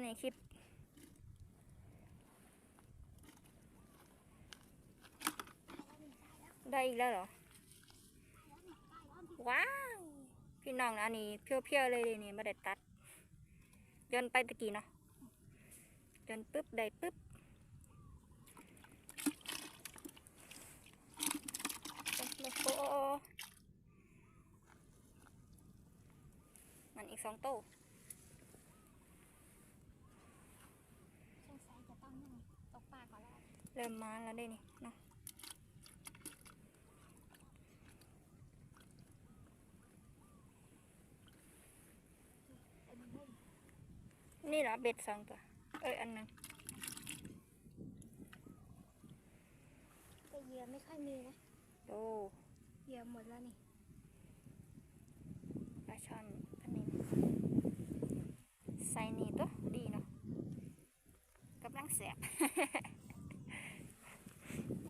ໃນຄລິບ ໄດ້ອີກແລ້ວເຫລອ? ວ້າວ ພີ່ນ້ອງ ອັນນີ້ພຽວໆເລີຍເດນີ້ ບໍ່ໄດ້ຕັດ ຢ່ອນໄປຕະກີ້ເນາະ ຢ່ອນປຶບ ໄດ້ປຶບ ໂອ້ ໂອ້ ໂອ້ ນັ້ນອີກສອງໂຕ ສົງໄສຈະຕ້ອງຕົກປາກ່ອນແລ້ວ ເລີ່ມມາແລ້ວເດ້ນີ້ເນາະ ນີ້ລະເບັດສອງຕົວ ເອີຍ ອັນໜຶ່ງ ແຕ່ເຫຍື່ອໄມ່ຄ່ອຍມີນະ ໂອ້ ເຫຍື່ອໝົດແລ້ວນີ້ ປາຊ່ອນປານິນ ໃສ່ນີ້ຕົວະ ດີເນາະ ກຳລັງແຊບ